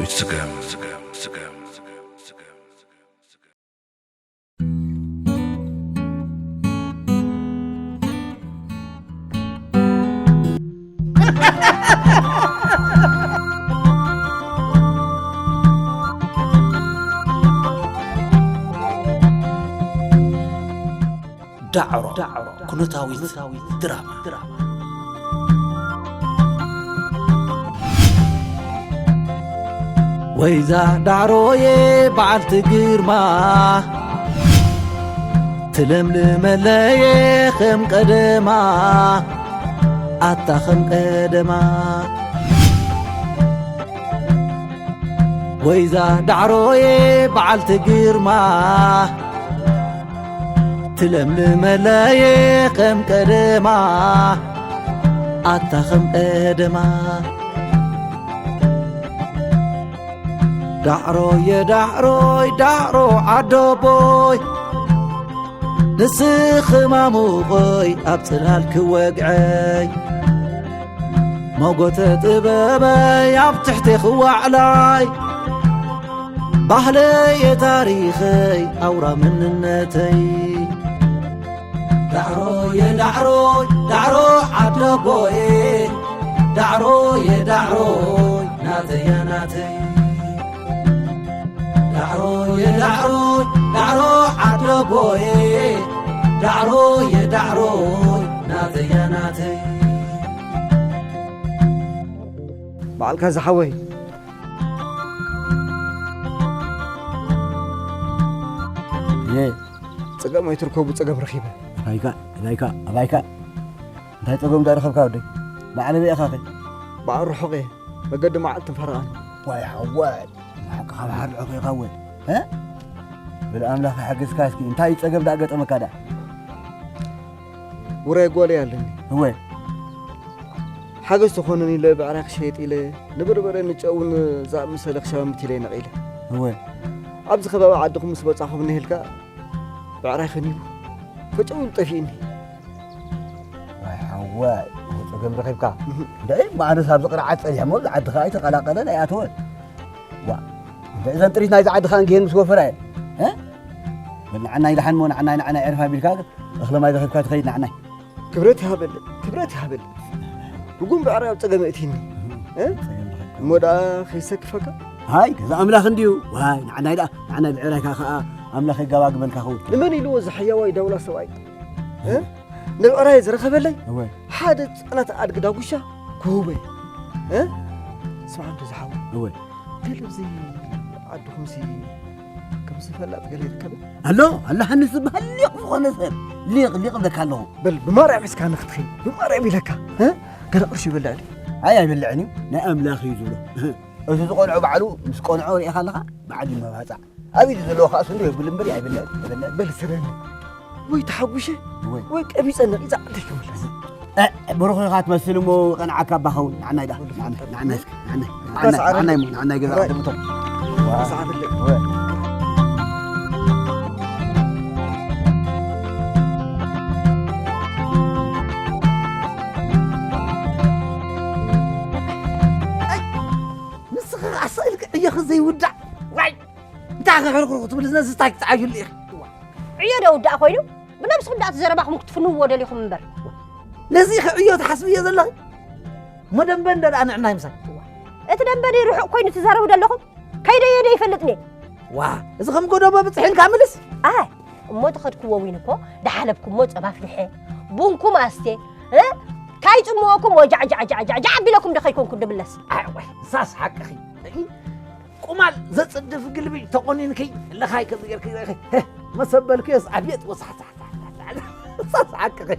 ስገም ዳዕሮ ኩነታዊት ድራማ። ወይዛ ዳዕሮየ በዓልቲ ግርማ፣ ትለምልመለየ ከም ቀደማ፣ ኣታ ከም ቀደማ። ወይዛ ዳዕሮየ በዓልቲ ግርማ፣ ትለምልመለየ ከም ቀደማ፣ ኣታ ከም ቀደማ። ዳዕሮየ ዳዕሮይ ዳዕሮ ዓደቦይ፣ ንስኺ ማሙቐይ ኣብ ጽላል ክወግዐይ፣ ሞጎተ ጥበበይ ኣብ ትሕቲ ክዋዕላይ፣ ባህለየ ታሪኸይ ኣውራ መንነተይ። ዳዕሮየ ዳዕሮይ ዳዕሮ ዓደቦየ፣ ዳዕሮየ ዳዕሮይ ናተያ ናተይ። ዳዕሮየ ዳዕሮይ ዳዕሮ ዓደቦየ፣ ዳዕሮየ ዳዕሮይ ናተያ ናተይ። በዓልካ ዝሓወይ። እየ። ጸገም ኣይትርከቡ፣ ጸገም ረኺበ። ኣባይካ፣ ኣባይካ፣ ኣባይካ። እንታይ ጸገም ዳ ረኸብካ ወደይ? በዓል ኣበይ ኢኻ ኸ? በዓል ርሑቕ እየ። መገዲ መዓልቲ ፈረቓኒ። ዋይ ሓወይ፣ ንሓቅኻ በዓል ርሑቕ ኢኻ ወ። እ? በል ኣምላኽ ይሓግዝካ እስኪ። እንታይ ጸገም ዳ ገጠመካ ዳ? ውራይ ጓል እያ ኣለኒ። እወ። ሓገዝ ተኾኑኒ ኢለ ብዕራይ ክሸይጥ ኢለ፣ ንበርበረ ንጨውን ዝኣመሰለ ክሸማምት ኢለ ነቒለ። እወ። ኣብዚ ከባቢ ዓድኹም ምስ በጻኹም ንሄልካ ብዕራይ ኸኒቡ ፈጨው ኢሉ ጠፊእኒ። ዋይ ሓወይ፣ ጸገም ረኺብካ። እህ። እንደ ማዕረስ ኣብዚ ቅርዓት ጸኒሐ እሞ፣ እዚ ዓድኻ ኣይተቐላቐለን ኣይኣተወን። ዋ፣ እንደ እዘን ጥሪት ናይዚ ዓድኻ እንግሄን ምስ ወፈራ እየ። እ? በል ንዓናይ ደሓን እሞ፣ ንዓናይ፣ ንዓናይ ዕርፍ ኣቢልካ፣ እኽለ ማይ ረኺብካ ትኸይድ ንዓናይ። ክብረት ይሃበለይ፣ ክብረት ይሃበለይ። ርጉም ብዕራይ ኣብ ጸገም እቲኒ። እ? እሞ ደኣ ከይሰክፈካ? ሃይ፣ ገዛ ኣምላኽ እንድዩ። ዋይ፣ ንዓናይ ደኣ፣ ንዓናይ ብዕራይካ ከኣ ኣምላኽ የጋባግበልካ ኸውን። ንመን ኢልዎ እዚ ሓያዋይ ዳውላ ሰብኣይ? እ? ንብዕራይ ዝረኸበለይ እወ። ሓደ ጽዕነት ኣድጊ ዳጉሻ ክህቦ እየ። እ? ስማዕ እንዶ ዝሓወይ። እወ። ገለ ኣብዚ ዓድኹምሲ ከምዚ ፈላጥ ገለ ይርከብ? ኣሎ፣ ኣሎ፣ ሃንስ ዝበሃል ሊቕ ዝኾነ ሰብ። ሊቕ፣ ሊቕ እብለካ ኣለኹ። በል፣ ብማርያም ሒዝካ ንኽትኸይድ፣ ብማርያም ኢለካ፣ እ? ገለ ቅርሺ ይበልዕ ድዩ? ኣይ፣ ኣይበልዕን እዩ። ናይ ኣምላኽ እዩ ዝብሎ። እዚ ዝቆንዖ ባዕሉ ምስ ቆንዖ ርኢኻ ኣለኻ? ባዕሉ ይመባጻዕ። ኣብ ኢዱ ዘለዎ ከኣ ስንዱ የብሉ እምበር ኣይበልዕን፣ ኣይበልዕን። በል፣ ስረኒ። ወይ ተሓጉሸ፣ ወይ። ወይ ቀቢጸ ነቒጸ ዓደይ ክምለስ። እ፣ ብሩኽ ኢኻ ትመስል እሞ ቀንዓካ ኣባ ኸውን። ንዓናይ ደኣ፣ ንዓናይ፣ ንዓናይ እስኪ፣ ንዓናይ፣ ንዓናይ፣ ንዓናይ እሞ፣ ንዓናይ ገዛ ራይ። ዓዲ ምቶም። ዋ። ሰዓት ኣለይ። ወ። ኣይ፣ ንስኻ ከኣ ስቕ ኢልካ ዕዮኺ ዘይውዳእ። ዋይ፣ እንታይ ከሕርኩርኩ ትብል ነዚ ስታይ ክትዓዩሉ ኢኺ። ዕዮ ዶ ውዳእ ኮይኑ? ብነብስኹም ደኣ እቲ ዘረባኹም ክትፍንውዎ ደሊኹም እምበር። ነዚ ኸ ዕዮ ትሓስብዮ ዘለኺ? እሞ ደንበ እንደ ደኣ ንዕናይ ምሳይ። እቲ ደንበ ድዩ ርሑቕ ኮይኑ ትዛረቡ ዘለኹም? ከይደየ ዶ ይፈልጥኒ? ዋ፣ እዚ ከም ጎደቦ ብጽሕ ኢልካ ምልስ? ኣይ፣ እሞ ተኸድክዎ ዊን እኮ፣ ደሓለብኩሞ ጸባ ኣፍሊሐ፣ ቡንኩም ኣስቴ፣ እ? ካይ ጽምወኩም ወጃዕ ጃዕ ጃዕ ጃዕ ጃዕ ኣቢለኩም ዶ ከይኮንኩ ድምለስ? ኣይ፣ ወይ፣ ንሳስ ሓቅኺ። ቁማል ዘጽድፍ ግልብጭ ተቆኒንኪ ኣለኻይ ከምዚ ጌርኪ ጌርኪ፣ ህ፣ መሰበልክዮስ ኣቤት ወሳሕሳሕ። ሳስ ሓቅኺ።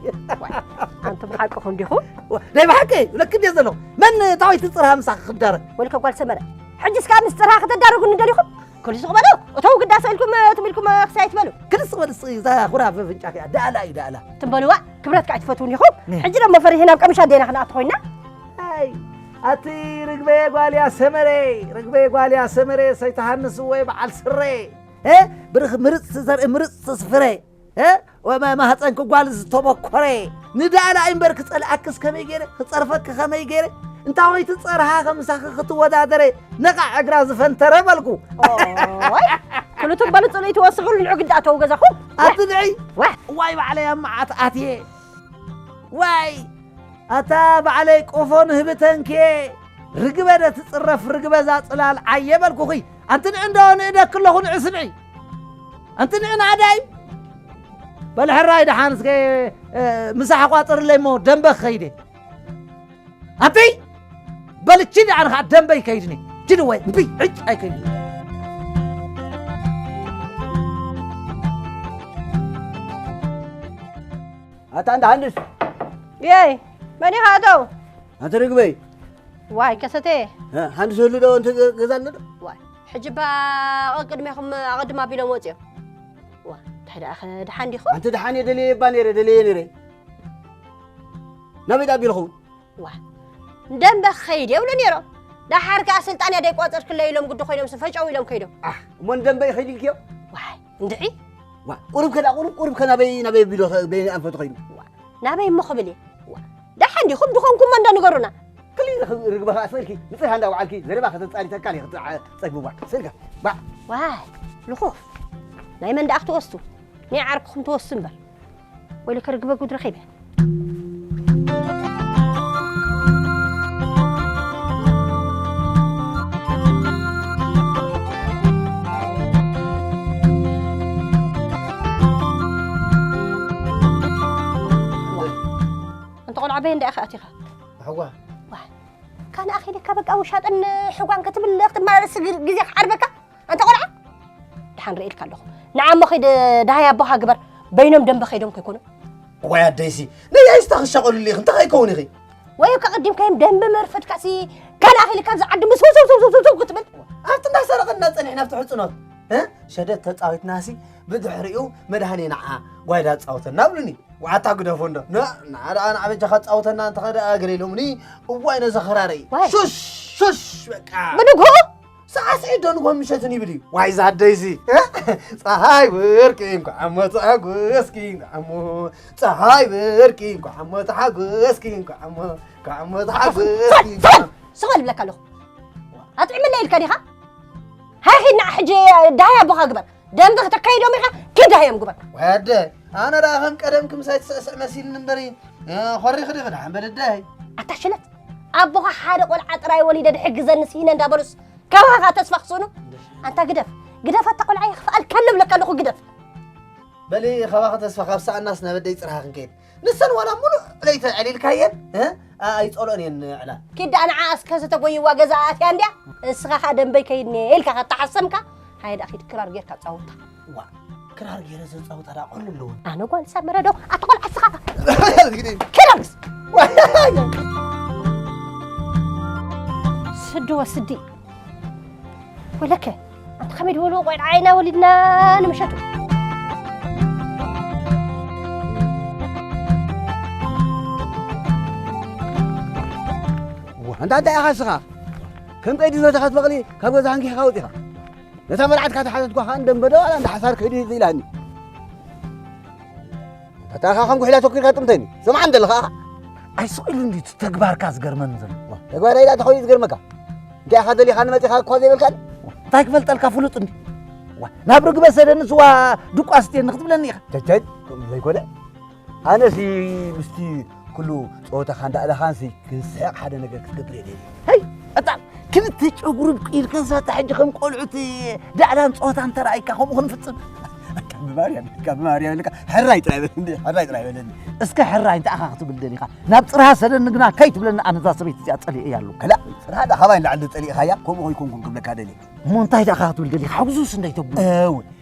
ኣንቱም ሓቅኹም ዲኹም? ዋ፣ ናይ ብሓቂ ለክ እንዴ ዘለኹ። መን ታወይ ትጽርሃ ምሳኺ ክዳረ? ወልከ ጓል ሰመረ። ሕጅስ ከኣ ምስ ጽርሃ ከተዳርጉኒ ደሊኹም? ክልስ ክበሉ፣ እተው ግዳሰ ኢልኩም፣ ትም ኢልኩም ክሳይ ትበሉ። ክልስ ክበሉ፣ እዛ ኹራፍ ፍንጫኺ እያ። ዳእላ እዩ፣ ዳእላ። ትም በልዋ፣ ክብረትካ ኣይትፈትውን ኢኹም። ነ። ሕጂ ደሞ ፈሪህና ኣብ ቀምሽ ኣዴና ክንኣቱ ኮይና። ኣይ፣ ኣቲ ርግበየ ጓልያ ሰመረ፣ ርግበየ ጓልያ ሰመረ፣ ሰይተሃንስ ወይ በዓል ስረ። እ? ብርኽ ምርጽቲ ዘርኢ ምርጽቲ ፍረ። እ? ወመ ማህፀንኪ ጓል ዝተበኮረ። ንዳእላ እምበር ክጸልኣክስ ከመይ ገይረ? ክጸርፈኪ ከመይ ገይረ? እንታወይቲ ጸርሃ ከምሳኺ ክትወዳደረ ነቓዕ እግራ ዝፈንተረ በልኩ። ኦይ፣ ክልቱም በሉ ጽልኢ ትወስኹ ልዑ ግዳ ኣተው ገዛኹም። ኣትድዒ። ዋ። ዋይ ባዕለይ ኣብ መዓት ኣትየ። ዋይ፣ ኣታ ባዕለይ ቆፎ ንህቢ ተንክየ። ርግበ ደ ትጽረፍ ርግበ እዛ ጽላል ዓየ በልኩኺ። ኣንቲ ንዒ እንዶ ንእደኪ ኣለኹ ንዒ ስምዒ። ኣንቲ ንዒ ናዕዳይ። በል ሕራይ ደሓን እስከ፣ እ፣ ምሳሕ ቋጽርለይ እሞ ደንበ ክኸይደ። ኣቲ በልቺ ደኣ ንኻ ደንበ ይከይድኒ። ጅድወ እምቢ ዕጭ ኣይከይድኒ። ኣታ እንዳ ሃንድስ። የይ፣ መን ኢኻ ኣተው? ኣቲ ርግበይ። ዋይ፣ ከሰተ። እ፣ ሃንድስ ህሉ ዶ እንተ ገ-፣ ገዛ ኣሎ ዶ? ዋይ፣ ሕጂ ባ ቅድሜኹም ኣቐድም ኣቢሎም ወፂኦም። ዋ፣ እንታይ ደኣ ኸ ደሓን ዲኹም? ኣንቲ ደሓን እየ ደልየ እባ ነይረ፣ ደልየ ነይረ። ናበይ ደኣ ኣቢልኹም? ዋ፣ ንደንበ ክኸይድ እየ ይብሉ ነይሮም። ደሓር ከኣ ስልጣን እያ ደይቋጸርክለይ ኢሎም ግዲ ኮይኖም ፈጨው ኢሎም ከይዶም። ኣሕ፣ እሞ ንደንበ ይኸይድ ኢልክዮ? ዋይ፣ እንድዒ። ዋ፣ ቁሩብ ከ ደኣ ቁሩብ፣ ቁሩብ ከ ናበይ፣ ናበይ ኣቢሉ ኸ-፣ በየናይ ኣንፈቱ ኸይዱ? ዋ፣ ናበይ እሞ ክብል እየ? ዋ፣ ደሓን ዲኹም ድኾንኩሞ እንዶ ንገሩና። ክሊ ርግ-፣ ርግበ ኸኣ ስእልኪ፣ ንጽህ እንዳ ወዓልኪ፣ ዘረባ ከተጻሪ ተካል እየ ክትዓ-፣ ጸግቢ ዋ። ስእልካ፣ ዋ። ዋይ፣ ልኹፍ። ናይ መን ደኣ ክትወስዱ? ናይ ዓርክኹም ትወስዱ እምበር። ወይለከ ርግበ ጉድ ረኺበ። ኣንተ ቆልዓ በይ እንዳ ኢኻ ኣቲኻ? ኣዋ። ዋይ። ካን ኣኺልካ በቃ ውሻጥን ሕጓን ክትብል ክትመላለስ ግ-፣ ግዜ ክዓርበካ? ኣንተ ቆልዓ? ደሓን ርእየ ኢልካ ኣለኹ። ንዓ እሞ ኺድ ዳሃይ ኣቦኻ ግበር። በይኖም ደንበ ከይዶም ከይኮኑ። ዋይ ኣደይሲ፣ ነያይስ ታኽሻቐሉሉ ኢኺ፣ እንታይ ከይከውን ኢኺ? ወይ ከቐዲምካዮም ደንበ መርፈድካሲ ካን ኣኺልካ ኣብዚ ዓዲ ምስ ውስው ክትብል። ኣብቲ እንዳሰረቐና ጸኒሕና ኣብቲ ሕጽኖት፣ እ? ሸደት ተጻዊትናሲ ብድሕሪኡ መድሃኔ ንዓ ጓይዳ ጻወተና ብሉኒ። ዋታ ግደፎ እንዶ። ን-፣ ንዓ ደኣ ንዓ በጃኻ ጻወተና እንተ ኸደ ገለ ኢሎምኒ፣ እዋይ ነዚ ኸራረይ። ዋይ። ሹሽ፣ ሹሽ፣ በቃ። ብንግሆ? ሰዓት ስዒድ ዶ ንግሆን ምሸትን ይብል እዩ። ዋይ ዛደይዚ። ጸሓይ ብርቂ እንኳዕ እሞ ተሓጎስኪ፣ እንኳዕ እሞ ጸሓይ ብርቂ እንኳዕ እሞ ተሓጎስኪ፣ እንኳዕ እሞ፣ እንኳዕ እሞ ተሓጎስኪ፣ እንኳዕ እሞ። ስቕ በል ብለካ ኣለኹ። ኣጥዕምለይ ኢልካ ዲኻ? ሃይ ኺድ ንዓ ሕጂ ዳሃይ ኣቦኻ ግበር። ደንበ ከተካይዶም ኢኻ፣ ኪድ ዳሃዮም ግበር። ወደ፣ ኣነ ደኣ ከም ቀደምኪ ምሳይ ትስዕስዕ መሲልኒ እምበሪ፣ እ፣ ኾሪኺ ዲኺ ደሓን በል እደይ። ኣታ ሽለት፣ ኣቦኻ ሓደ ቆልዓ ጥራይ ወሊደ ድሕግዘኒ ስኢነ እንዳበሉስ፣ ካባኻ ተስፋ ክስእኑ? ኣንታ ግደፍ፣ ግደፍ ኣታ ቆልዓ የኽፍኣልካ ኣሎ ብለካ ኣለኹ ግደፍ። በሊ፣ ካባኺ ተስፋ ካብ ሰኣናስ ናብ ኣደይ ጽርሃ ክንከይድ። ንሰን ዋላ ሙሉእ ለይቲ ኣዕሊልካየን፣ እ? ኣ-፣ ኣይጸልኦን እየን ዕላል። ኪድ ደኣ ንዓ እስከ ዝተጎይዋ ገዛ ኣትያ እንድያ። እስኻ ኸኣ ደንበይ ከይድኒ ኢልካ ከተሓሰምካ፣ ሃየ ደኣ ኪድ ክራር ጌርካ ጻወታ። ዋ፣ ክራር ጌረ ዘጻውታ ደኣ ቁሪ ኣለዎ። ኣነ ጓል ሳመረ ዶ? ኣታ ቆልዓ እስኻ ኸ? ኪድ ኣምስ። ዋ። ስዲ ወስዲ። ወለከ፣ ኣንተ ከመይ ድበሉ ቆልዓ ኢና ወሊድና ንምሸቱ። ዋ፣ ኣንታ እንታይ ኢኻ እስኻ? ከም ቀይዲ ዝበተኸት በቕሊ ካብ ገዛ ሃንጊሕካ ወጺኻ። ነታ መርዓት ካተሓዘትኳ ኸኣ እንደንበደ ዋላ እንዳ ሓሳር ከይዱ ኢላኒ። ኣታ ኢኻ ከም ጉሒላ ተኲርካ ጥምተኒ። ስምዓ እንተ ኣለኻ ኢኻ። ኣይስቕ ኢሉ እንድዩ እቲ ተግባርካ ዝገርመኒ ዘሎ። ዋ፣ ተግባር ኢላ ተኾይኑ ዝገርመካ። እንታይ ኢኻ ደሊኻ ንመጺኻ እኳ ዘይበልካኒ? እንታይ ክፈልጠልካ ፍሉጥ እንዲ። ዋ፣ ናብ ርግበ ሰደኒ ስዋ ድቋ ስቴኒ ክትብለኒ ኢኻ። ቸቸት፣ ከምኡ ዘይኮነ። ኣነሲ ምስቲ ኩሉ ጸወታኻ እንዳእለኻንሲ ክንስሕቕ ሓደ ነገር ክትገብር እየ ደልየ። ሄይ፣ ኣታ ክልተ ጨጉሪ ኣብቂልካስ ኣታ ሕጂ ከም ቆልዑት ዳዕላን ጸወታን ተራእይካ ከምኡ ክንፍጽም? ካብ ማርያም፣ ካብ ማርያም ኢልካ ሕራይ ጥራይ በል እንዴ፣ ሕራይ ጥራይ በለኒ። እስከ ሕራይ እንታይ ኢኻ ክትብል ደሊኻ? ናብ ጽርሃ ሰደኒ ግና ከይትብለኒ ኣነ እዛ ሰበይቲ እዚኣ ጸሊኤያ ኣለኹ። ከላ ጽርሃ ደኣ ካባይ ንላዕሊ ዶ ጸሊእኻያ? ከምኡ ከይኮንኩን ክብለካ ደልየ። እሞ እንታይ ደኣ ኢኻ ክትብል ደሊኻ? ሓጉዙስ እንታይ ተብሎ? እወ፣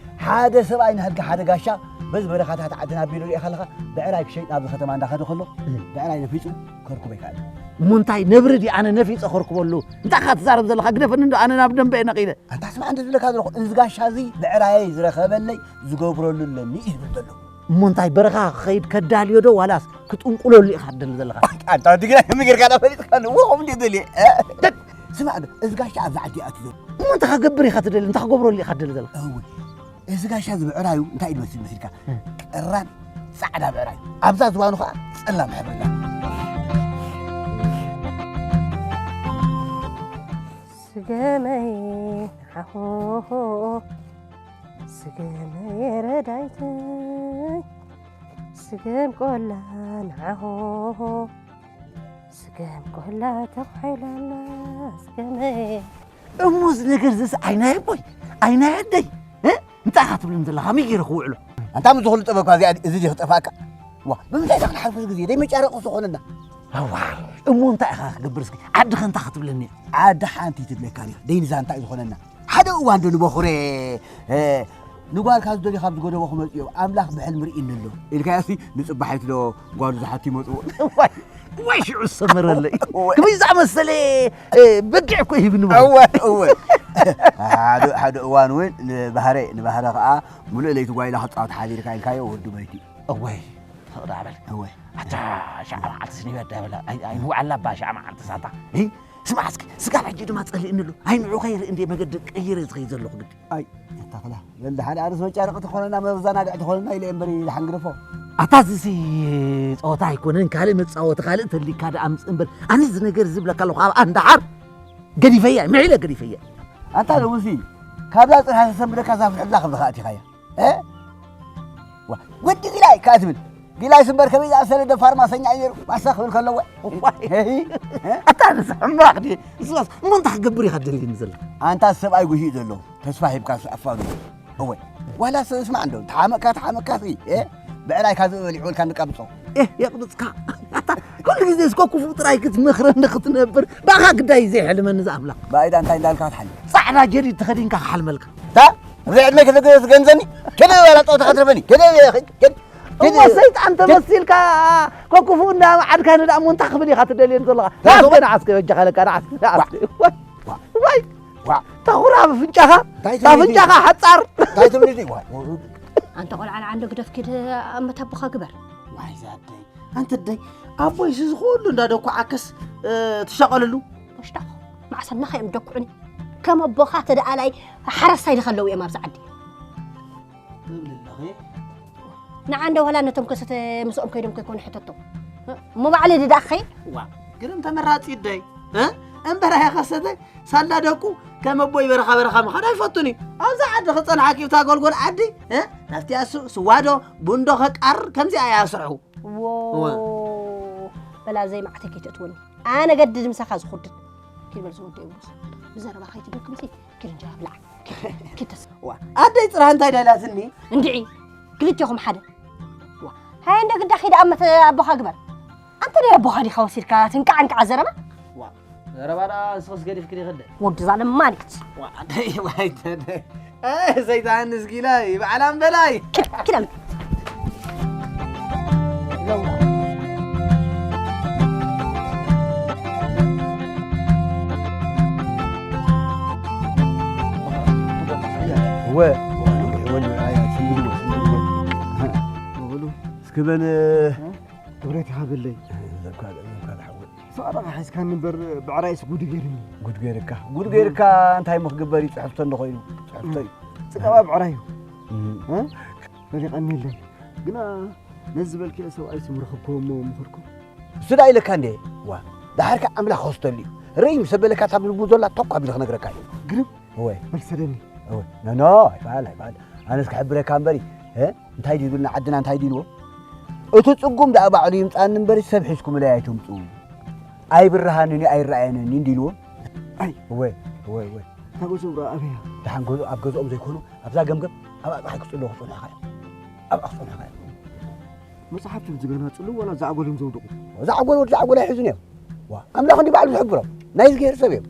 ሓደ ሰብኣይ ናህልካ ሓደ ጋሻ በዚ በረኻታት ዓድና ኣቢሉ ርኢኻ ኣለኻ። ብዕራይ ክሸይጥ ናብዚ ከተማ እንዳኸደ ከሎ፣ እም። ብዕራይ ነፊጹ ከርክቦ ኣይከኣለን። እሞ እንታይ ነብሪ ድየ ኣነ ነፊጸ ከርክበሉ? እንታይ ኢኻ ትዛረብ ዘለኻ? ግደፈኒ እንዶ ኣነ ናብ ደንበ እየ ነቒለ። ኣንታ ስማዕ እንደ ዝብለካ ዘለኹ፣ እዚ ጋሻ እዚ ብዕራየይ ዝረኸበለይ ዝገብረሉ ኣለኒ እዩ ዝብል ዘሎ። እሞ እንታይ በረኻ ክኸይድ ከዳልዮ ዶ ዋላስ ክጥንቁለሉ ኢኻ ትደሊ ዘለኻ? ኣንታ ወዲ ግና ከመይ ጌርካ ዳ ፈሊጥካ ኣለዎ ከምኡ እንደ ደልየ። ስማዕ ዶ፣ እዚ ጋሻ ኣብዛ ዓዲ ኣትዩ ዘሎ። እሞ እንታይ ክገብር ኢኻ ትደሊ? እንታይ ክገብረሉ ኢኻ ትደሊ ዘለኻ? እወ፣ እዚ ጋሻ እዚ ብዕራዩ እንታይ እዩ ዝመስል መሲልካ? እም። ቀራን ጻዕዳ ብዕራይ። ኣብዛ ዝባኑ ኸኣ ጸላም ሕብሪ ኣለዎ። ስገመይ ንዓሆ፣ ስገመይ ረዳይተይ፣ ስገም ቆላ ንዓሆ፣ ስገም ቆላ ተኳሒላላ፣ ስገመይ። እሞ እዚ ነገር ዝስ ዓይናይ ኣቦይ፣ ዓይናይ ኣደይ፣ እ? እንታይ ኢኻ ትብልን ዘለኻ? ከመይ ገይረ ክውዕሎ? ኣንታ፣ ምስ ዝኹሉ ጥበብካ እዚኣ፣ እዚ ድዩ ክጠፍኣካ? ዋ፣ ብምንታይ ኢኻ ክንሓልፎ እዚ ግዜ? ደይ መጫረቂ ዝኾነና። ኣዋይ፣ እሞ እንታይ ኢኻ ክገብር እስኪ? ዓዲ ኸ እንታይ ክትብለኒ እያ? ዓዲ ሓንቲ ትድለካ እያ። ደይ ንዛ እንታይ ዝኾነና? ሓደ እዋን ዶ ንበኹረ፣ እ፣ ንጓልካ ዝደልዩ ካብ ዝጎደቦ ክመጽኡ እዮም። ኣምላኽ ብሕልሚ ርኢኒ ኣሎ። ኢልካዮ እስኪ ንጽባሒት ዶ ጓሉ ዝሓቱ ይመጽዎ። ዋይ፣ ዋይ፣ ሽዑ ዝሰመረለይ። እወ። ከመይ ዝኣመሰለ፣ እ፣ በጊዕ እኮ ይህብኒ ማለት። እወ፣ እወ። ሓደ፣ ሓደ እዋን እውን ንባህረ፣ ንባህረ ኸዓ ሙሉእ ለይቲ ጓይላ ክጻወት ሓዲርካ ኢልካዮ፣ ወዲ በይቲ። እወይ፣ ፍቕሪ ኣበል። እወ። ኣታ ሻዕ መዓልቲ ስኒበ ዳበላ፣ ኣይ፣ ኣይ፣ ንውዓላ ባ ሻዕ መዓልቲ ሳታ። እ? ስማዕ እስኪ፣ ስጋብ ሕጂ ድማ ጸሊእኒ ኣሎ። ኣይ፣ ንዑ ከይርኢ እንዴ መገዲ ቀይረ ዝኸይድ ዘለኹ ግዲ። ኣይ፣ ተኽላ፣ በል፣ ሓደ ኣርእስ መጫረቂ ትኾነና፣ መዘናግዒ ትኾነና ኢለ እምበር ይሓንግደፎ። ኣታ፣ እዚሲ ጸወታ ኣይኮነን፣ ካልእ መጻወቲ፣ ካልእ ተሊካ ደኣ ምጽእ እምበር፣ ኣነ እዚ ነገር ዝብለካ ኣለኹ፣ ኣብ ኣንደሓር ገዲፈያ፣ ምዒለ ገዲፈያ። ኣንታ፣ ሎምሲ፣ ካብዛ ጽርሃ ተሰንብደካ፣ እዛ ፍሕብላ ከም ዝኸኣት ኢኻያ። እ? ዋ፣ ወዲ ጊላይ ከኣ ትብል። ጊላይስ እምበር ከመይ ዝኣሰለ ደፋር ማሰኛ እዩ ነይሩ። ማሳ ክብል ከሎ፣ ዋይ። ዋይ። ሄሂ። እ? ኣታ፣ ንስ ሕማቕ ድየ? ንስኻስ እሞ እንታይ ክገብር ኢኻ ትደልየኒ ዘለኻ? ኣንታ ሰብኣይ ጉሂ እዩ ዘሎ። ተስፋ ሂብካ ኣፋኑ። እወ። ዋላ ስ-፣ ስማዕ እንዶ፣ ተሓመቅካ፣ ተሓመቅካ ሲ፣ እ? ብዕራይ ካብ ዝብኢ በሊዑ ኢልካ ንቀብጾ። እ፣ የቕብጽካ። ኣታ፣ ኩሉ ግዜ እስኮ ክፉእ ጥራይ ክትመኽረኒ ክትነብር፣ ብኣኻ ግዳይ ዘይሕልመኒ ዝኣምላኽ። ብኣይዳ እንታይ እንዳልካ ክትሓልም? ጻዕዳ ጀዲድ ተኸዲንካ ክሓልመልካ። ታ? ኣብዚ ዕድመ ከተገ-፣ ትገንዘኒ? ከደ በላ ጸወታ ከትረፈኒ። ከደ፣ ከደ፣ ከደ፣ እሞ ሰይጣን ከደ። ተመሲልካ፣ ኮክፉ እንዳመዓድካ ንዳ እሞ እንታይ ክብል ኢኻ ትደልየኒ ዘለኻ? ዋ፣ ናዓስ ዋ። ገና ዓስከ በጃኻ ለካ፣ ናዓስ፣ ናዓስ። ዋ። ዋይ፣ ዋ። ዋይ። ዋ። ተኹራ ብፍንጫኻ፣ እንታይ ትብል ኣፍንጫኻ ሓጻር። እንታይ ትብል ዋ? ኣንታ ቆልዓ ንዓንዶ ግደፍ፣ ኪድ ኣብ መታቦኻ ግበር። ዋይ ዛደይ፣ ኣንተ ደይ፣ ኣቦይ እዚ ዝኹሉ እንዳደኩዓከስ፣ እ፣ ትሸቐልሉ? ወሽጣ፣ ማዕሰና ኸዮም ደኩዑኒ። ከም ኣቦኻ ተደኣላይ ሓረስታይ ድኸለዉ እዮም ኣብዚ ዓዲ። ትብል ኣለኺ? ንዓ እንደ ዋላ ነቶም ከሰተ ምስኦም ከይዶም ከይኮኑ ሕተቶም። እሞ ባዕለይ ድዳእ ክኸይድ? ዋ፣ ግርም ተመራጺ ደይ፣ እ? እምበር ኣያ ከሰተ፣ ሳላ ደቁ ከም ኣቦይ በረኻ በረኻ ምኻድ ኣይፈቱን እዩ። ኣብዛ ዓዲ ክጸንሓ ኪብታ ጎልጎል ዓዲ፣ እ? ናብቲ ኣሱ ስዋዶ፣ ቡንዶ ከቃር፣ ከምዚ ኣያ ስርሑ። ዎ። እወ። በላ ዘይማዕተይ ከይተእትወኒ። ኣነ ገድድ ምሳኻ ዝኹድድ። ኪድ በል ዝወደይ እምቡስ። ብዘረባ ከይትደክምሲ፣ ኪድ እንጀራ ብላዕ። ኪድ ተስ-፣ ዋ፣ ኣደይ ጽራህ እንታይ ደላትኒ? እንድዒ፣ ክልቴኹም ሓደ። ዋ፣ ሃየ እንደ ግዳ ኺድ ኣመተ ኣቦኻ ግበር። ኣንተ ደይ ኣቦኻ ዲኻ ወሲድካ ትንቃዕ እንቃዕ ዘረባ? ዋ፣ ዘረባ ደኣ ንስኽስ ገዲፍክን ይኽደ። ወዲ ዛለማኒት። ዋ፣ ኣደይ፣ ዋይ፣ ተደ-፣ እ፣ ዘይትሃንስ ጊላይ፣ በዓል ኣምበላይ። ኪድ፣ ኪድ ኣምበል። እወ፣ እወ፣ እወ፣ ኣያ፣ ስንድልዎ፣ ስንድልዎ። በሉ፣ እስኪ በል። ክብረት ይሃበለይ። ዘብካ፣ ዘብካ ዝሓወይ። ሰኣዳኻ ሒዝካኒ እምበር ብዕራይስ ጉድ ገይርኒ። ጉድ ገይርካ፣ ጉድ ገይርካ እንታይ እሞ ክግበር እዩ? ጽሕፍቶ እንዶ ኮይኑ፣ ጽሕፍቶ እዩ። ጽጋባ ብዕራይ እዩ። እም። እ? ፈሊቐኒ የለን። ግና ነዚ ዝበልክዮ ሰብኣይ ስም ረኸብክዎ እሞ ምኸድኩ። እሱ ደኣ ኢለካ እንዴ? ዋ፣ ደሓርካ ኣምላኽ ክወስደሉ እዩ። ርእይ ምስ ኣበለካ እታ ብልቡ ዘላ ቶኳ ኣቢሉ ክነግረካ እዩ። ግርም። እወ። በል ሰደኒ። እወ። ኖ፣ ኖ፣ ኣይበሃል፣ ኣይበሃል። ኣነስ ክሕብረካ እምበሪ፣ እ? እንታይ ድዩ ኢሉና ዓድና እንታይ ድዩ ኢልዎ? እቲ ጽጉም ደኣ ባዕሉ ይምጻኒ እምበሪ ሰብ ሒዝኩምለይ ኣይትምጹ። ኣይብርሃንን እዩ ኣይረኣየንን እዩ እንዲልዎ። ኣይ። እወ፣ እወ፣ እወ። እታ ገዝኦም ረኣ ኣበያ? ደሓን ገዝኦ-፣ ኣብ ገዝኦም ዘይኮኑ ኣብዛ ገምገም ኣብ ኣጽሓይ ክጽሎ ክጸንሑኻ እዮም። ኣብኣ ክጸንሑኻ እዮም። መጽሓፍቲ ዝገና ጽልው ዋላ ዛዕጎል እዮም ዘውድቑ። ዛዕጎል ወዲ ዛዕጎል ኣይሕዙን እዮም። ዋ፣ ኣምላኽ እንዲ ባዕሉ ዝሕብሮም። ናይ እዝግሄር ሰብ እዮም።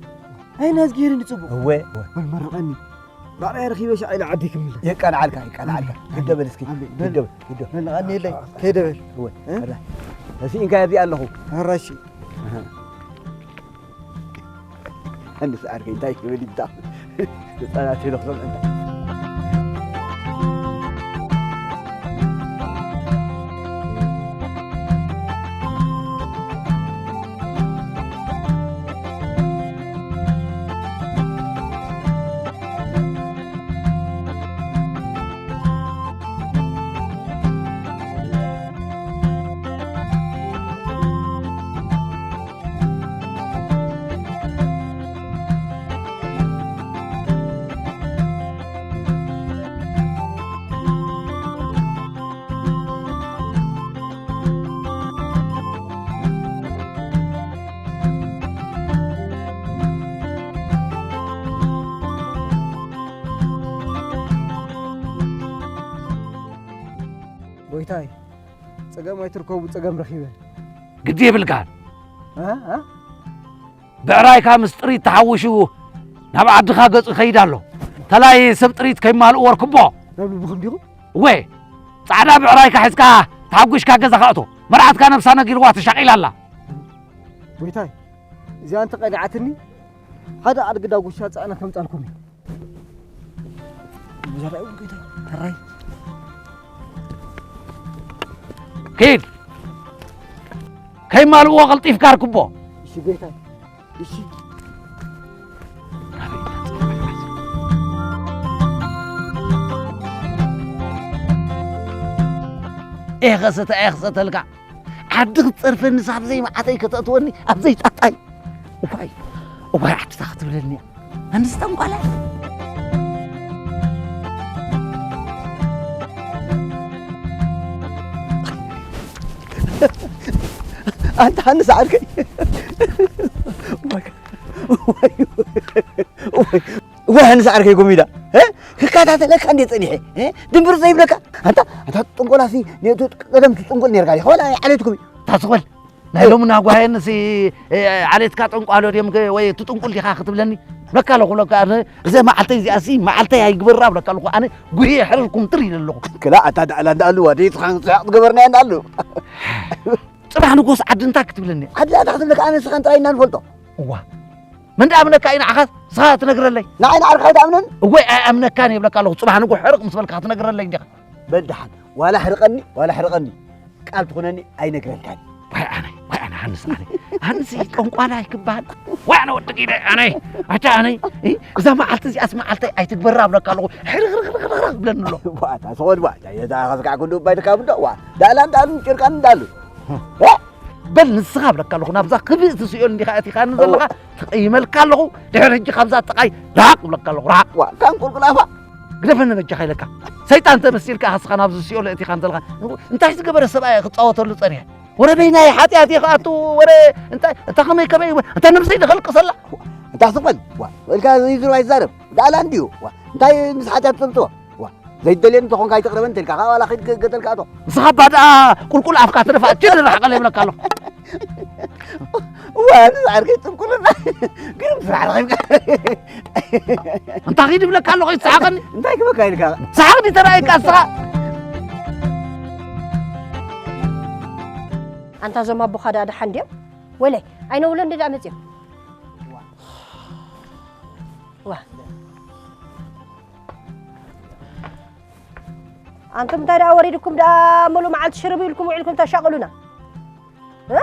ኣይ፣ ናይ እዝግሄር እንዲ ጽቡቕ። እወ፣ እወ። በል መርቐኒ። ባዕላ ረኺበ ሻዕ ኢለ ዓዲ ክምለስ። የቃልዓልካ፣ የቃልዓልካ። ኣሜን። ግደ በል እስኪ። ኣሜን። በል። ግደ በል፣ ግደ በል። በል፣ ንቐኒ የለይ። ከይደ በል። እወ፣ እህ? በል። እስኪ እንካ ኣብዚ ኣለኹ። ኣራሺ። ኣሃ። ኣንስ ዓርከይ እንታይ ክብል ይብዳ? ህፃናት ኢሉ ክሰምዕ እንታይ? እንታይ? ጸገም ኣይትርከቡ፣ ጸገም ረኺበ። ግዲ የብልካን። እ? እ? ብዕራይካ ምስ ጥሪት ተሓዊሱ ናብ ዓድኻ ገጹ ይኸይድ ኣሎ። ተላይ ሰብ ጥሪት ከይማልኡ ወርክቦ። ናብ ልብኹም ዲኹም? እወ፣ ጻዕዳ ብዕራይካ ሒዝካ ተሓጒሽካ ገዛኻ እቶ። መርዓትካ ነብሳ ነጊርዋ ተሻቒላ ኣላ። ጎይታይ፣ እዚኣ እንተቐኒዓትኒ፣ ሓደ ኣድጊ ዳጉሻ ጻዕነ ከምጻልኩም እዩ። ብዘራይ እውን ጎይታይ፣ ሕራይ። ኪድ፣ ከይማልእዎ ቀልጢፍካ ኣርክቦ። እሺ ጎይታይ፣ እሺ። ኤኸሰተ፣ ኤኸሰተልካ። ዓዲ ክትጸርፈኒ ሳብ ዘይመዓተይ ከተእትወኒ ኣብ ዘይጣጣይ። እዋይ፣ እዋይ ዓድታ ክትብለኒ እያ። ኣንስ ጠንቋላ። ኣንታ ሃንስ ዓርከይ። እዋይ፣ እዋይ፣ እዋይ፣ እዋይ፣ ሃንስ ዓርከይ ጎሚዳ። እ? ክከታተለካ እንዴ ጸኒሐ። እ? ድንብር ዘይብለካ። ኣንታ፣ ኣንታ ጥንቆላሲ፣ ነቱ ቀደም ትጥንቁል ነርካ ዲኻ? ወላ ዓሌትኩም እዩ። ታስቆል። ናይ ሎሚ ናጓየንሲ፣ እ፣ ዓሌትካ ጠንቋሎ ድዮም ከ-፣ ወይ ትጥንቁል ዲኻ ክትብለኒ? ብለካ ኣለኹ፣ ብለካ ኣነ፣ እዘ መዓልተይ እዚኣሲ፣ መዓልተይ ኣይግበራ፣ ብለካ ኣለኹ፣ ኣነ ጉሂ ሕርር ኩምትር ኢለ ኣለኹ። ክላ ኣታ ዳዕላ እንዳኣሉ፣ ዋዲ፣ ትኻን ስሕቕ ትገበርና እንዳኣሉ። ጽባሕ ንጎስ ዓዲ እንታይ ክትብለኒ? ዓዲ ኣታ ክትብለካ፣ ኣነ ንስኻን ጥራይ ኢና ንፈልጦ። እዋ። መን ደኣ ኣምነካ እዩ ንዓኻስ? ንስኻ ትነግረለይ? ንዓይ ንዓርካ ኣይትኣምነን? እወ፣ ኣይኣምነካን እየ፣ ብለካ ኣለኹ። ጽባሕ ንጎ ሕርቕ ምስ በልካ ክትነግረለይ እንዲኻ። በል ደሓን፣ ዋላ ኣሕርቐኒ፣ ዋላ ኣሕርቐኒ፣ ቃል ትኹነኒ ኣይነግረልካን። ዋይ ኣነ፣ ዋይ ኣነ፣ ሃንስ ኣነ። ሃንስ ጠንቋላይ ክበሃል። ዋይ ኣነ ወዲ ጊደ፣ ኣነ፣ ኣታ ኣነ፣ እ፣ እዛ መዓልቲ እዚኣስ መዓልተይ ኣይትግበራ እብለካ ኣለኹ። ሕርኽርኽርኽርኽ ብለኒ ኣሎ። ዋታ፣ ሰወድ ዋታ፣ የዛ ኸስካዕ ክንዱ ባይ ተካብዶ፣ ዋ፣ ዳእላ እንዳሉ፣ ጭርቃን እንዳሉ። እ? በል ንስኻ እብለካ ኣለኹ፣ ናብዛ ክብእቲ ሲኦል እንዲኻ ኣቲኻኒ ዘለኻ፣ ተቐይመልካ ኣለኹ። ድሕሪ ሕጂ ካብዛ ጥቓይ ርሓቕ እብለካ ኣለኹ፣ ርሓቕ። ዋ፣ ካን ቁልቁል ኣፋ። ግደፈኒ በጃኻ ኢለካ። ሰይጣን ተመሲልካ ኢኻ እስኻ ናብዚ ሲኦል ኣእቲኻኒ ዘለኻ። እንታይ ዝገበረ ሰብኣይ ክጻወተሉ ጸኒሐ? ወረ በይናይ ሓጢኣት ኢኻ ኣቱ፣ ወረ እንታይ፣ እታ ከመይ ከመይ፣ እታ ነብሰይ ድኸልቅሰላ። እታ ስቕ በል። ዋ፣ ኢልካ ይዝሩ ኣይዛረብ። ዳእላ እንድዩ። ዋ፣ እንታይ ምስ ሓጢኣት ትጽብጽቦ? ዋ፣ ዘይደልየኒ እንተኾንካ ኣይትቕረበኒ እንተልካ፣ ካብ ዋላ ኺድ ገ-፣ ገጠልካ ኣቶ። ንስኻ እባ ደኣ ቁልቁል ኣፍካ ትደፋእ፣ ችድ ርሓቐለይ ይብለካ ኣለኹ። እዋ፣ ንስኻ ዓርከይ ጥንቁልና። ግርም ስራሕ ረኺብካ። እንታይ ኺድ ይብለካ ኣለኹ፣ ይትስሓቐኒ? እንታይ ክበካ ኢልካ? ሰሓቕ ድዩ ተራእየካ ንስኻ? ኣንታ እዞም ኣቦኻ ደኣ ደሓን ድዮም? ወለይ፣ ኣይነ ውለንዲ ደኣ መጺኦም። ዋ። ኣንቱም እንታይ ደኣ ወሪድኩም ደኣ ሙሉእ መዓልቲ ሽርብ ኢልኩም ውዒልኩም ተሻቕሉና? እ?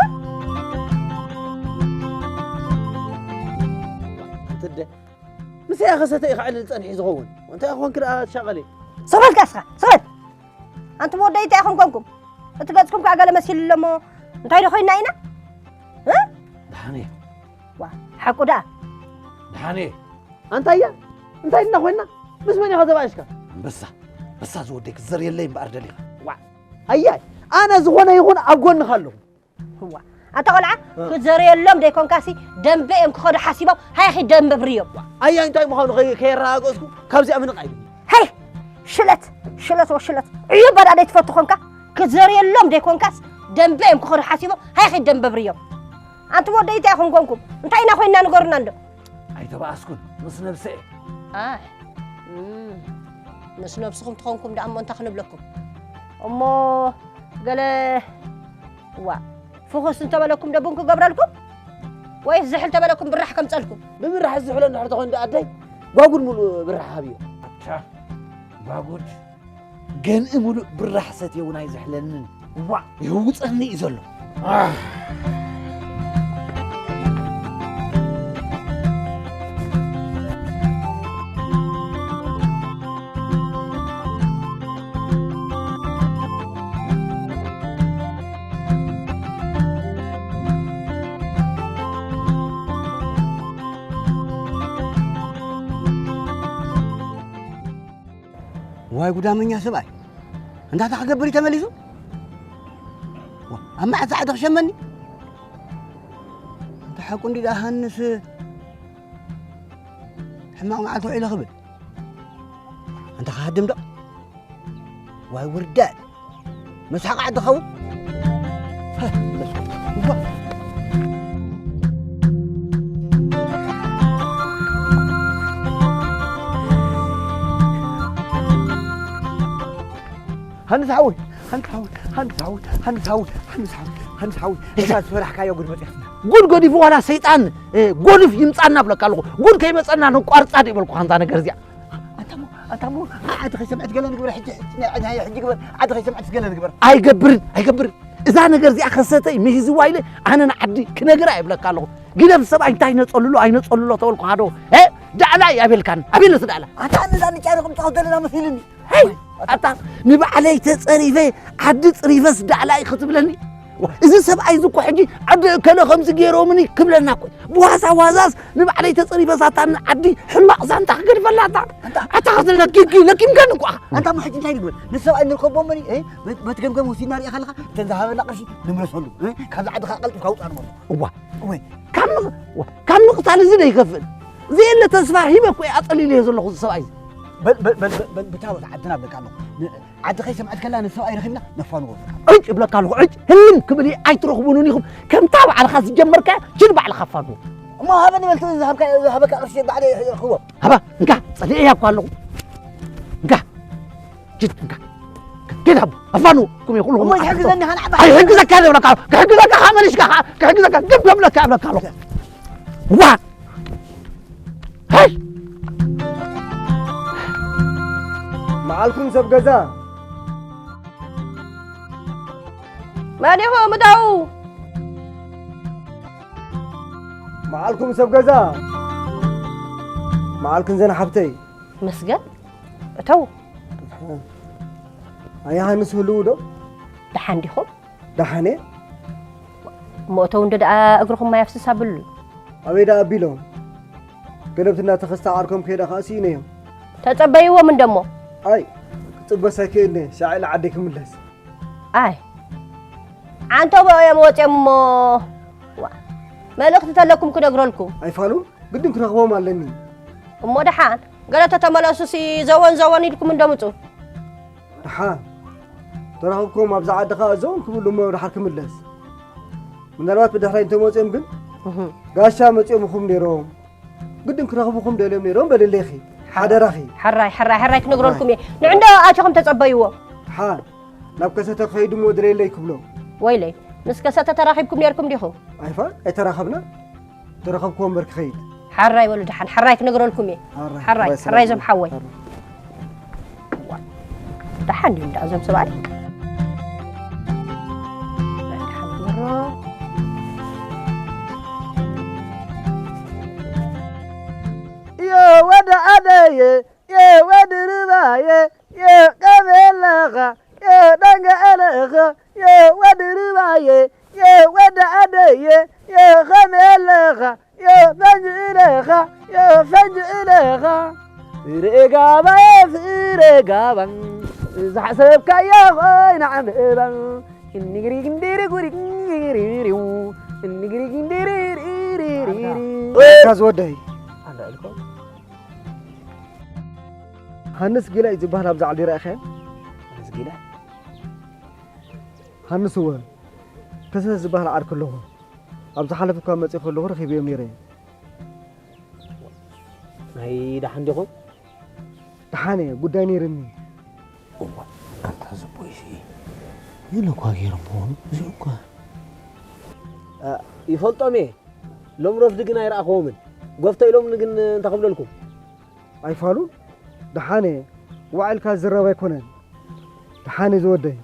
ኣንተ ኣደ፣ ምሳይ ከሰተ ኢኻ ዕልል ጸኒሑ ዝኸውን። እንታይ ኮንክ ደኣ ትሻቐሊ? ስቕ በል ከኣ እስኻ፣ ስቕ በል። ኣንቱም ወደይ እንታይ ኢኹም ኮንኩም? እቲ ገጽኩም ከኣ ገለ መሲሉ ኣሎ እሞ እንታይ ዶ ኮይንና ኢና? እ? ደሓን እየ። ዋ፣ ሓቁ ደኣ። ደሓን እየ። ኣንታ እያ፣ እንታይ ኢልና ኮይንና? ምስ መን ኢኻ ተባኢስካ? ኣንበሳ፣ ኣንበሳ ዝወደይ ክትዘርየለይ እምበኣር ደሊኻ። ዋ፣ ኣያይ፣ ኣነ ዝኾነ ይኹን ኣብ ጎንኻ ኣለኹ። እዋ፣ ኣታ ቆልዓ፣ እ። ክትዘርየሎም ደይኮንካሲ ደንበ እዮም ክኸዱ ሓሲቦም፣ ሃይኺ ደንበ ብርዮም። ኣያይ፣ እንታይ ምዃኑ ከይ-፣ ከየረጋገጽኩ ካብዚኣ ምንቕ ኣይብል። ሄይ፣ ሽለት፣ ሽለት ወሽለት። ዕዮ ባዳ ደይትፈቱ ኮንካ፣ ክትዘርየሎም ደይኮንካስ ደንበ እዮም ክኸዱ ሓሲቦም፣ ሃይኺ ደንበ ብርዮም። ኣንቲ ወደይ እንታይ ኢኹም ኮንኩም? እንታይ ኢና ኮይንና ንገሩና እንዶ? ኣይተባኣስኩን፣ ምስ ነብሰ እየ። ኣይ፣ እም፣ ምስ ነብስኹም ትኾንኩም ደኣ እሞ እንታይ ክንብለኩም? እሞ ገለ፣ ዋ፣ ፍኹስ እንተበለኩም ዶ ቡን ክገብረልኩም? ወይስ ዝሕል ተበለኩም ብራሕ ከምጸልኩም? ብብራሕ ዝሕሎ እንድሕር ተኾይኑ ደኣ ኣደይ፣ ጓጉድ ሙሉእ ብራሕ ሃብዮ። ኣታ፣ ጓጉድ። ገንኢ ሙሉእ ብራሕ ሰትየ እውን ኣይዝሕለንን። ዋእ! ይህውጸኒ እዩ ዘሎ። ኣህ! ዋይ ጉዳመኛ ሰብኣይ፣ እንታይ ክገብር እዩ ተመሊሱ? ዋ፣ ኣብ መዓት ሰዓት ክሸመኒ? እንተ ሓቁ እንዲ ደኣ ሃንስ ሕማቕ መዓልቲ ውዒለ ክብል። እንተ ክሃድም ዶ? ዋይ ውርደት! መስሓቕ ዓዲ ኸውን? ሃንስ ሓወይ፣ ሃንስ ሓወይ፣ ሃንስ ሓወይ፣ ሃንስ ሓወይ፣ ሃንስ ሓወይ፣ ሃንስ ሓወይ፣ ሃንስ ሓወይ፣ እዛ ዝፈራሕካዮ ጉድ መፂኣትና። ጉድ ገዲፉ ዋላ ሰይጣን፣ እ፣ ጎድፍ ይምፃና ብለካ ኣለኹ። ጉድ ከይመፀና ነቋርፃ ዶ ይበልኩ፣ ከምዛ ነገር እዚኣ። ኣንታሞ፣ ኣንታሞ፣ ዓዲ ከይሰምዐት ገለ ንግበር፣ ሕጂ፣ ሕጂ፣ ናይ፣ ናይ፣ ሕጂ ግበር፣ ዓዲ ከይሰምዐት ገለ ንግበር። ኣይገብርን፣ ኣይገብርን። እዛ ነገር እዚኣ ከሰተይ ምሂዝዋ ኢለ ኣነ ንዓዲ ክነግራ ይብለካ ኣለኹ። ግደፍ ሰብኣይ እንታይ ነጸልሎ ኣይነጸልሎ ተበልኩ ሃዶ። እ? ዳዕላ እዩ ኣቤልካን። ኣቤል ነቲ ዳዕላ። ኣታ ንዛ ንጫ ንቕምጣው ዘለና መሲልኒ። ሄይ! ኣታ ንባዕለይ ተጸሪፈ ዓዲ ጽሪፈስ ዳዕላ እዩ ክትብለኒ? ዋ፣ እዚ ሰብኣይ እዚ እኮ ሕጂ ዓዲ እከለ ከምዚ ገይሮምኒ ክብለና እኮ። ብዋዛ ዋዛስ ንባዕለይ ተጸሪፈስ ኣታ ንዓዲ ሕማቕ ዛንታ ክገድፈላ ኣታ። ኣታ። ኣታ ከዚ ለኪምኪ-፣ ለኪምከኒ እኮ። ኣንታ እሞ ሕጂ እንታይ ንግበር? ንሰብኣይ ንርከቦ እሞ እ? በት-፣ በቲ ገምገም ወሲድና ሪእኻ ኣለኻ? እተን ዝሃበና ቅርሺ ንምለሰሉ። እ? ካብዚ ዓዲ ኸዓ ቀልጢፍካ ውፃእ ንበሎ። እዋ። እወ። ካብ ምቕ-፣ እዋ። ካብ ምቕታል እዚ ዶ ይኸፍእ? ዘየለ ተስፋ ሂበ እኮ እየ ኣጸሊለዮ ዘለኹ እዚ ሰብኣይ እዚ። በል፣ በል፣ በል፣ በል፣ በል፣ ብታ በል ዓድና እብለካ ኣለኹ። ን-፣ ዓዲ ከይሰምዐት ከላ ንሰብኣይ ረኺብና ነፋንዎ። ዕጭ እብለካ ኣለኹ፣ ዕጭ። ህልም ክብል እየ ኣይትረኽቡንን ኢኹም። ከምታ ባዕልኻ ዝጀመርካያ ጅን ባዕልኻ ኣፋንዎ። እሞ ሃበኒ በልቲ ዝሃብካ፣ ዝሃበካ ቅርሺ ባዕለይ ይረኽቦ። ሃባ፣ እንካ፣ ጸሊኤያ እኮ ኣለኹ። እንካ። ጅድ እንካ። ጌታ ኣቦ፣ ኣፋኑ፣ ኩም ይኹን እሞ ይሕግዘኒ፣ ሃና ዓባ። ኣይሕግዘካ ይብለካ፣ ክሕግዘካ ከኣ መሊስካ ከኣ፣ ክሕግዘካ፣ ግብ የብለካ ይብለካ ኣለኹ። ዋ! ሄይ! መዓልኩም ሰብ ገዛ። መን ኢኹም? እተዉ። መዓልኩም ሰብ ገዛ። መዓልክን ዘን ሓብተይ። መስገን። እተዉ። ኣይ፣ ሃንስ ህልው ዶ? ደሓን ዲኹም? ደሓን እየ። እሞ እተው እንዶ ደኣ እግርኹም ማይ ኣፍስስ ኣብሉ። ኣበይ ደኣ ኣቢሎም? ገለብትና ተኸስተ ዓርኮም ከይዳ ኸኣ ስኢነዮም። ተጸበይዎም እንዶ እሞ። ኣይ፣ ክጽበስ ኣይክእልን እየ። ሻዕ ኢለ ዓደይ ክምለስ። ኣይ፣ ዓንተቦ እዮም ወጽዮም እሞ። ዋ፣ መልእኽቲ ተለኩም ክነግረልኩም። ኣይፋሉን፣ ግድን ክረኽቦም ኣለኒ። እሞ ደሓን፣ ገለ ተተመለሱሲ ዘወን ዘወን ኢልኩም እንዶ ምጹ። ደሓን ተራኸብኩም ኣብዛ ዓዲ ኸኣ ዘው ክብሉ እሞ ደሓር ክምለስ። ምናልባት ብድሕራይ እንተመፅኦም ግን እህ። ጋሻ መፅኦም ይኹም ነይሮም። ግድን ክረኽብኹም ደልዮም ነይሮም በልለይኺ። ሓደራኺ። ሕራይ፣ ሕራይ፣ ሕራይ ክነግረልኩም እየ። ንዕንዶ ኣቲኹም ተጸበይዎ። ደሓን ናብ ከሰተ ክኸይዱ እሞ ድለየለይ ክብሎ። ወይለይ፣ ምስ ከሰተ ተራኺብኩም ነይርኩም ዲኹም? ኣይፋ፣ ኣይተራኸብና። ተረኸብኩዎ እምበር ክኸይድ። ሓራይ በሉ ደሓን፣ ሓራይ ክነግረልኩም እየ። ሓራይ፣ ሓራይ፣ ሓራይ ሓራይ ሰላም። ዞም ሓወይ። ሓራይ። ደሓን ድዮም ደኣ እዞም ሰብኣይ? ደሓን ግበሮ። ዮ ወዲ ዓደየ፣ ዮ ወዲ ርባየ፣ ዮ ከመይ ኣለኻ? ዮ ደንገ ኣለኻ? ዮ ወዲ ርባየ፣ ዮ ወዲ ዓደየ፣ ዮ ከመይ ኣለኻ? ዮ ፈንጂ ኢለኻ፣ ዮ ፈንጂ ኢለኻ። ፍረ ጋባየ፣ ፍረ ጋባ፣ ዝሓሰብካዮ ኮይና ዕምባባ። እንግሪ ግንድሪ ጉሪ ግንግሪሪው፣ እንግሪ ግንድሪ ሪሪሪሪ። ኣታ ዝወደይ። ኣንዳ ኢልኮ። ሃንስ ጊላ እዩ ዝበሃል ኣብዛ ዓዲ ረኣኻዮ? ሃንስ ጊላ? ሃንስ እወ። ከሰተ ዝበሃል ዓርኪ ኣለኹ። ኣብ ዝሓለፈ እኳ መጺእ ከለኹ ረኺበዮም ነይረ። ናይ ደሓን ዲኹም? ደሓን እየ፣ ጉዳይ ነይርኒ። እዋ፣ ኣንታ ዘቦይሲ፣ ገለ እኳ ገይሮም ክኾኑ፣ እዚኦም እኳ። እ፣ ይፈልጦም እየ። ሎም ረፍዲ ግን ኣይረኣኽዎምን። ጎፍተ ኢሎምኒ ግን እንታይ ክብለልኩም? ኣይፋሉን? ደሓን እየ። ዋዕ ኢልካ ዝዝረብ ኣይኮነን። ደሓን እዩ ዝወደይ።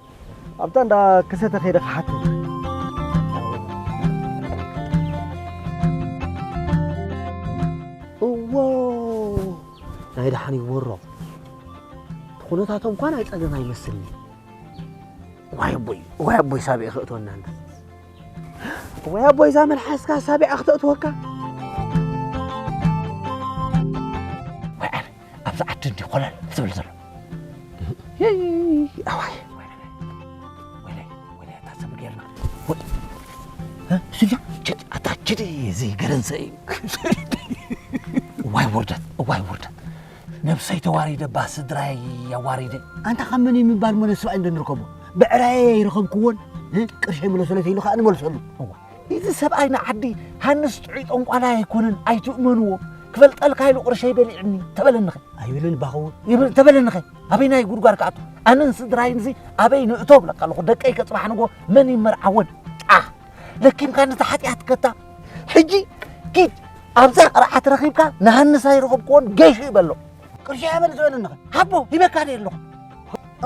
ኣብታ እንዳ ከሰተ ከይደ ክሓትት። እዎ፣ ናይ ደሓን ይወሮ። ኩነታቶም እኳ ናይ ጸገም ኣይመስልኒ። ዋይ ኣቦይ፣ ዋይ ኣቦይ ሳቢዕ ክእትወና እንዳ። ዋይ ኣቦይ እዛ መልሓስካ ሳቢዓ ክተእትወካ። ዋይ ኣነ፣ ኣብዚ ዓዲ እንዲ ኮለል ዝብል ዘሎ። የይ፣ ኣዋይ። ወይለይ፣ ወይለይ፣ ወይለይ፣ ኣታ ሰብ ጌርና። ወይ፣ እ፣ ሱያ፣ ችድ፣ ኣታ ችድ፣ እዚ ገረንሰ እዩ። ዋይ ውርደት፣ ዋይ ውርደት። ነብሰይ ተዋሪደ፣ ባ ስድራይ ኣዋሪደ። ኣንታ ካብ መን እዩ ምባል እሞ ነዚ ሰብኣይ እንዶ ንርከቦ? ብዕራየ ይረኸብክዎን፣ እ፣ ቅርሸይ ምለሱለይ ተይሉ ኸኣ ንመልሰሉ። እዋ። እዚ ሰብኣይ ንዓዲ ሃንስ ጥዑይ ጠንቋላይ ኣይኮነን፣ ኣይትእመንዎ። ክፈልጠልካ ኢሉ ቅርሸይ በሊዕኒ ተበለንኸ። ኣይብልን ባኽዎ። ይብል ተበለንኸ። ኣበይናይ ጉድጓድ ክኣቱ? ኣነን ስድራይንዚ ኣበይ ንእቶ ብለካ ኣለኹ። ደቀይ ከጽባሕ ንጎ መን ይመርዓወን? ጣ! ለኪምካ ነቲ ሓጢኣት ከታ። ሕጂ ኪድ ኣብዛ ቅርዓት ረኺብካ ንሃንስ ኣይረኸብክዎን ገይሹ ይበሎ። ቅርሺ ኣበል ዝበለንኸ? ሃቦ፣ ሂበካ ድየ ኣለኹ?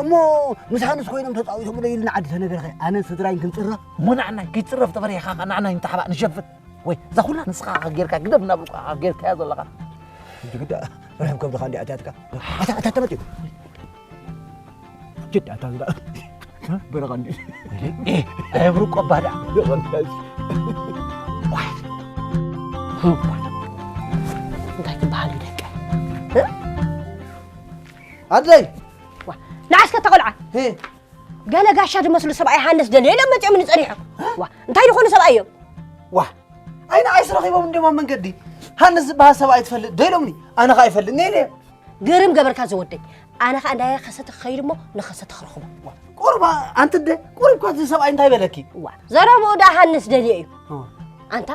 እሞ ምስ ሃንስ ኮይኖም ተጻዊቶም ዶ ኢሉ ንዓዲ ተነገረኸ? ኣነን ስድራይን ክንጽረፍ? እሞ ንዓናይ ከይትጽረፍ ተፈሪሕኻ ኸኣ ንዓናይ ንተሓባእ ንሸፍት። ወይ፣ እዛ ኹላ ንስኻ ኸኣ ጌርካ ግደፍ እናበልኩ ኸኣ ጌርካያ ዘለኻ። ሕጂ ግዳ ርሕም ከብድኻ እንዲ ኣትያትካ። ኣታ፣ ኣታ፣ ኣታ መጺኡ። ጅዳ ታዝዳ። በረኻ እንዲ። ኤ፣ ኣየብሩ ቆባዳ። ዋይ። እንታይ ክበሃል እዩ ደቀ? እ? ኣደይ! ዋ፣ ንዓስከ ተቆልዓ። ሄ። ገለ ጋሻ ዝመስሉ ሰብኣይ ሃንስ ደልዮ ኢሎም መጺኦምኒ ጸኒሖም። ዋ፣ እንታይ ዝኾኑ ሰብኣይ እዮም? ዋ፣ ኣይ ንዓይስ ረኺቦም እንድዮም ኣብ መንገዲ። ሃንስ ዝበሃል ሰብኣይ ትፈልጥ ዶ ኢሎምኒ? ኣነ ኸኣ ኣይፈልጥን እየ ኢለዮም። ግርም ገበርካ ዝወደይ። ኣነ ኸኣ እንዳየ ኸሰተ ክኸይድ እሞ ንኸሰተ ክረኽቦ። ቁሩብ ኣንቲ ኣደ፣ ቁሩብ እኳ እዚ ሰብኣይ እንታይ በለኪ? ዋ፣ ዘረብኡ ደኣ ሃንስ ደልዮ እዩ። እወ። ኣንታ፣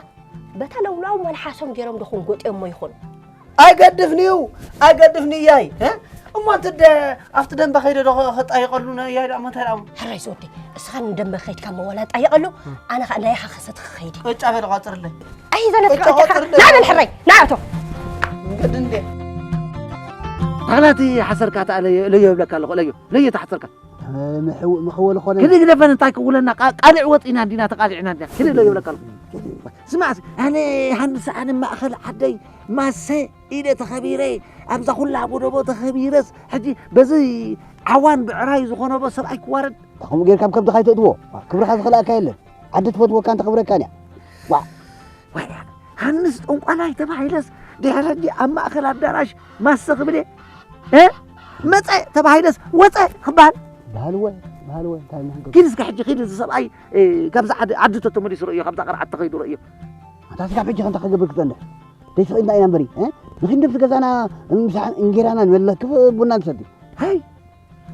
በታ ለውላው መልሓሶም ገይሮም ዶ ክንጎጥዮሞ ይኾኑ? ኣይገድፍንዩ፣ ኣይገድፍንያይ፣ እ? እሞ ኣንቲ ኣደ፣ ኣብቲ ደንበ ከይደ ዶ ኸ-፣ ኸጣይቐሉ ነያይ ደኣ፣ እሞ እንታይ ደኣ? ሕራይ ዝወደይ፣ እስኻ ንደንበ ከይድካ እሞ ዋላ ጣይቐሉ፣ ኣነ ኸኣ እንዳየ ኸሰተ ክኸይድ እየ። ቅጫ በል ቋጽርለይ። ኣይ፣ ዘነፍካ ቅጫ ወደኻ። ቋጽርለይ። ና በል ሕራይ፣ ና ኣቶ። እንግዲህ እንዴ? ተኽላቲ ሓሰርካ ተኣ ለዮ፣ ለዮ ይብለካ ኣለኹ፣ ለዮ፣ ለዮ ተሓሰርካ። ምሕው-፣ ምሕወል ኾነ። ክዲ ግደፈን እንታይ ክውለና፣ ቃ-፣ ቃልዕ ወጥ ኢና እንዲና፣ ተቃሊዕና እንዲና። ክዲ ለዮ ይብለካ ኣለኹ። ስማዕ፣ ኣነ ሃንስ ኣነ ማእኸል ዓደይ ማሰ ኢለ ተኸቢረ፣ ኣብዛ ኩላ ጎደቦ ተኸቢረስ፣ ሕጂ በዚ ዓዋን ብዕራይ ዝኾነቦ ሰብኣይ ክዋረድ። ከምኡ ጌርካ ኣብ ከብድኻ ኣይተእትዎ። ክብርኻ ዝኽልኣካ የለን። ዓዲ ትፈትወካን ተኽብረካን እያ። ዋዕ። ዋይ፣ ሃንስ ጠንቋላይ ተባሂለስ፣ ድሕሪ ሕጂ ኣብ ማእከል ኣዳራሽ ማሰ ክብል እየ። እ? መጸ ተባሂለስ፣ ወጸ ክበሃል። በሃል ወ፣ በሃል ወ፣ እንታይ ምሕን ኪድ እስከ ሕጂ ኪድ እዚ ሰብኣይ፣ እ፣ ካብዛ ዓዲ፣ ዓዲ ተተመሊሱ ርእዮ፣ ካብዛ ቅርዓት ተኸይዱ ርእዮ። ኣታ ስጋብ ሕጂ ከንታ ክገብር ክጸንሕ። ደይስቕ ኢልና ኢና እምበሪ፣ እ? ንኺድ ንብቲ ገዛና ምሳሕ እንጌራና ንበልዕ፣ ክፍ ቡና ንሰቲ። ሃይ!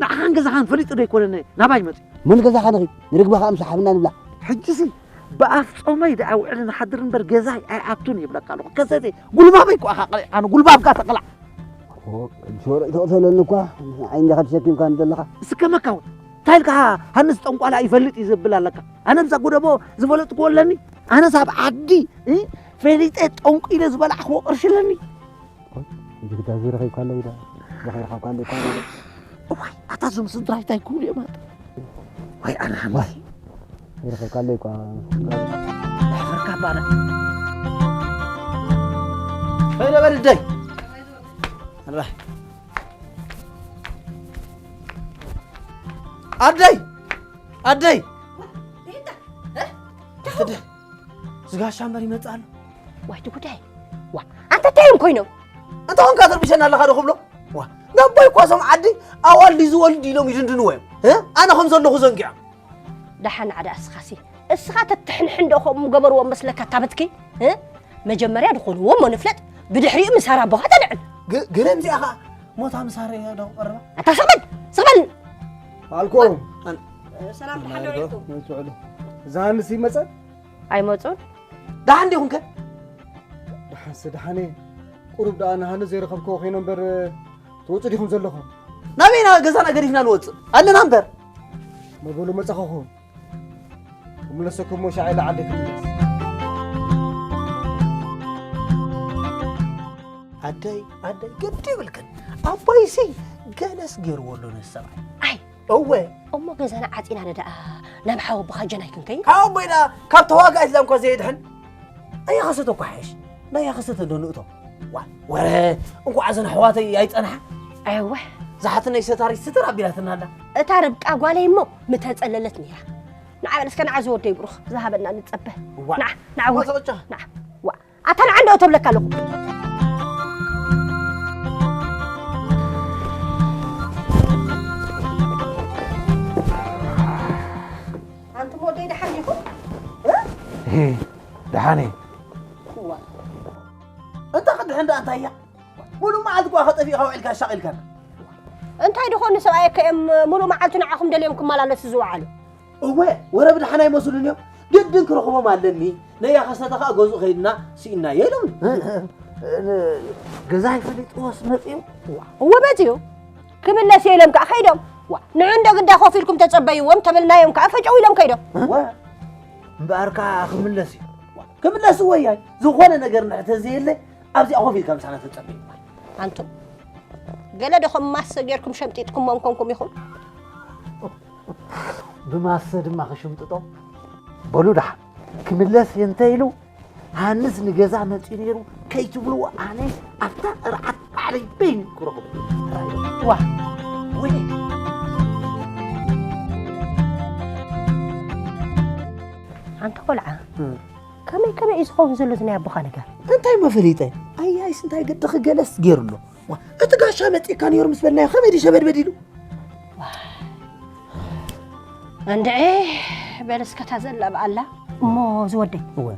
ንዓኻን ገዛኻን ፈሊጡ ዶ ኣይኮነን ናባይ መጺኡ? መን ገዛኻ ንኺድ? ንርግባ ኸኣ ምሳሕ ሃብና ንብላ። ሕጂሲ ብኣፍ ጾመይ ደኣ ውዕሊ ንሓድር እምበር ገዛይ ኣይኣቱን ይብለካ ኣለኹ። ከሰተ ጉልባበይ እኮ ኢኻ ቀሊዕካኒ፣ ጉልባብካ ተቕላዕ። ኦ፣ ጆሮ ይተቕተለኒ እኳ፣ ንዓይ እንዲኻ ተሸኪምካኒ ዘለኻ። እስከ መካውን፣ እንታይ ኢልካ ሃንስ ጠንቋላ ይፈልጥ እዩ ዘብል ኣለካ? ኣነ ብዛ ጎደቦ ዝፈለጥኩዎ ኣለኒ? ኣነስ ኣብ ዓዲ፣ እ፣ ፈሊጠ ጠንቁ ኢለ ዝበላዕክዎ ቅርሺ ኣለኒ? ኦይ፣ ጅግዳ እዚ ረኺብካ ኣሎ ኢዳ። ረኺብካ ኣሎ እኳ። እዋይ፣ ኣታ እዞም ስድራይ እንታይ ክብሉ እዮም ኣታ? ዋይ፣ ኣነ ሓማስ። ይረኸብካ ኣሎ እኳ። ሕፈርካ ባዳ። ከይደ በል እደይ። ኣላ። ኣደይ! ኣደይ! ይህዳ፣ እ? ኣደይ! ዝጋሻ እምበር ይመጽእ ኣሎ። ዋይ፣ እቲ ጉዳይ። ዋ፣ ኣንተ እንታይ እዮም ኮይኖም? እንተ ኾንካ ትርብሸና ኣለኻ ዶ ክብሎ? ዋ፣ ናባይ እኳ እዞም ዓዲ ኣዋልድ ዝወልድ ኢሎም ይድንድንዎ እዮም። እ? ኣነ ከም ዘለኹ ዘንጊዖም። ደሓን ዓዲ ኣስኻሲ። እስኻ ተትሕንሕን ዶ ከምኡ ገበርዎ መስለካ ታበትኪ? እ? መጀመርያ ዝኾንዎ እሞ ንፍለጥ፣ ብድሕሪኡ ምስ ኣራቦኻ ተልዕል። ግ-፣ ግርም እዚኣ ኸኣ ሞታ ምስ ኣረየ ዶ ክቐርባ? ኣታ ስቕ በል፣ ስቕ በል። ኣልኮ። ኣን-፣ ሰላም፣ ደሓን ዶ ውዒልኩም? ውዕሉ። እዛ ሃንስ ይመጸ? ኣይመጹን። ደሓን ዲኹም ከ? ደሓንሲ ደሓን እየ። ቁሩብ ደኣ ንሃንስ ዘይረኸብክዎ ኮይነ እምበር፣ ትወጹ ዲኹም ዘለኹም? ናበይና ገዛና ገዲፍና ንወጽእ ኣለና እምበር። መበሉ መጻኹኹም። ክምለሰኩም እሞ ሻዕ ኢለ ዓዲ ክምለስ። ኣደይ፣ ኣደይ፣ ግዲ ይብልክን። ኣቦይሲ ገለስ ገይርዎ ኣሎ ነዚ ሰብኣይ። ኣይ፣ እወ። እሞ ገዛና ዓጺና ዶ ደኣ ናብ ሓወቦኻ ጀናይ ክንከይድ? ካብ ኣቦይ ደኣ ካብ ተዋጋኢት ላም እኳ ዘየድሕን። ኣያ ኸሰተ እኳ ሓይሽ። ናያ ኸሰተ ዶ ንእቶ? ዋ፣ ወረ፣ እንኳዕ እዘን ኣሕዋተይ ኣይጸንሓ። እወ። ዝሓትነይ ሰታሪት ስትር ኣቢላትና ኣላ። እታ ርብቃ ጓለይ እሞ ምተጸለለት ነይራ። ንዓ በል እስከ ንዓ ዝወደይ ብሩኽ ዝሃበና ንጸበ። ዋ። ንዓ፣ ንዓ ዋ፣ ወ-፣ ተቐጫ። ንዓ። ዋ። ኣታ ንዓ እንዶ ተብለካ ኣለኹ። ኣንቱም ወደይ ደሓን ዲኹም? እ? እ፣ ደሓን እየ። እዋ። እንተ ክድሕን ደኣ እንታይ እያ? ሙሉእ መዓልቲ እኳ ከጠፊእካ ውዒልካ ሻቒልካና። እንታይ ድኾኑ ሰብኣይ ከ እዮም ሙሉእ መዓልቲ ንዓኹም ደልዮም ክመላለሱ ዝወዓሉ? እወ፣ ወረ ብድሓን ኣይመስሉን እዮም። ግድን ክረኽቦም ኣለኒ። ነያ ከሰተ ኸኣ ገዝኡ ከይድና ስኢናዮ ኢሎም። እ፣ እ፣ እ፣ ገዛ ይፈሊጥዎስ መጺኡ? እወ መጺኡ። ክምለስ እየ ኢሎም ከኣ ከይዶም። ዋ፣ ንዑ እንዶ ግዳ ኮፍ ኢልኩም ተጸበይዎም ተበልናዮም ከኣ ፈጨው ኢሎም ከይዶም። እወ፣ እምበኣር ከኣ ክምለስ እዩ። ዋ፣ ክምለስ እወ እያይ። ዝኾነ ነገር እንድሕር ተዘየለ ኣብዚኣ ኮፍ ኢልካ ምሳና ተጸበይ። ኣንቱም፣ ገለ ዶ ከም ማሰ ጌርኩም ሸምጢጥኩሞም ኮንኩም ኢኹም? ብማሰ ድማ ክሽምጥጦ? በሉ ደሓን፣ ክምለስ እየ እንተ ኢሉ፣ ሃንስ ንገዛ መጺኡ ነይሩ ከይትብልዎ፣ ኣነ ኣብታ ቅርዓት ባዕለይ በይን ክረኽቦ። ዋ፣ ወይ። ኣንታ ቆልዓ፣ እ። ከመይ፣ ከመይ እዩ ዝኸውን ዘሎ እዚ ናይ ኣቦኻ ነገር? እንታይ እሞ ፈሊጠ? ኣያይስ እንታይ ገድኺ ገለስ ገይሩ ኣሎ? ዋ፣ እቲ ጋሻ መጺእካ ነይሩ ምስ በልናዮ ከመይ ድዩ ሸበድበድ ኢሉ? እንድዒ በል እስከ እታ ዘላ ብኣላ እሞ ዝወደይ። እወ።